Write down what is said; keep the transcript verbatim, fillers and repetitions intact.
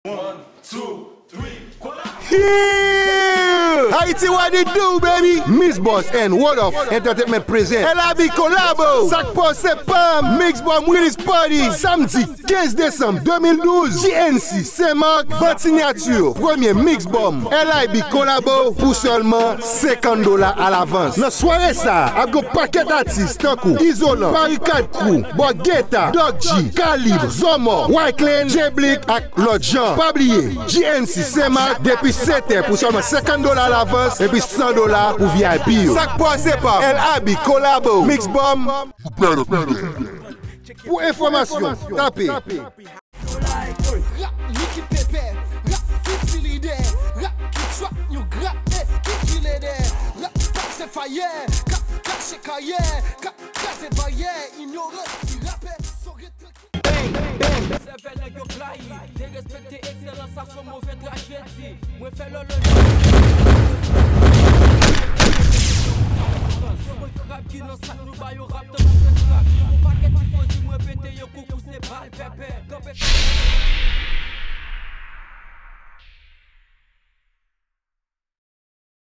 One, two, three, collabo! Yeah! Haiti, what it do, baby? Mix Boss and World of Entertainment present L I B Collabo. Sak pase pam, Mix Bomb Release Party, samdi kenz desanm de mil douz, G N C Senmak, vant sinyati, premye Mix Bomb L I B Collabo pou sèlman senkant dola alavans. Nan sware sa a, ap gen pakèt atis tankou Izolan, Parikad Crew, Bògeta, Doc G, Kalib, Zòmò, Wyclef, J-Blick ak lòt jan. Pa bliye, G N C Senmak depi sèt è pou sèlman senkant dola alavans epi san dola pou V I P yo. Sak pase pa L I B Collabo, Mix Bomb. Pou enfòmasyon, tape. Rap li ki pepè, rap ki ti lidè, rap ki trap nou grape, ki ki ledè, rap k ap se fayè, k ap kache karyè, k ap kraze baryè, inyoran ki rape, so ret trankil. Bang, bang, sèvèl nèg yo blayi, derespekte ekselans sa se yon move trajedi. Mwen fè lòlòj. Mwen krab ki nan sak nou ba yo rap tankou se trap. Yon pakèt tifozi mwen pete yo koukou se bal pèpè. Kanpe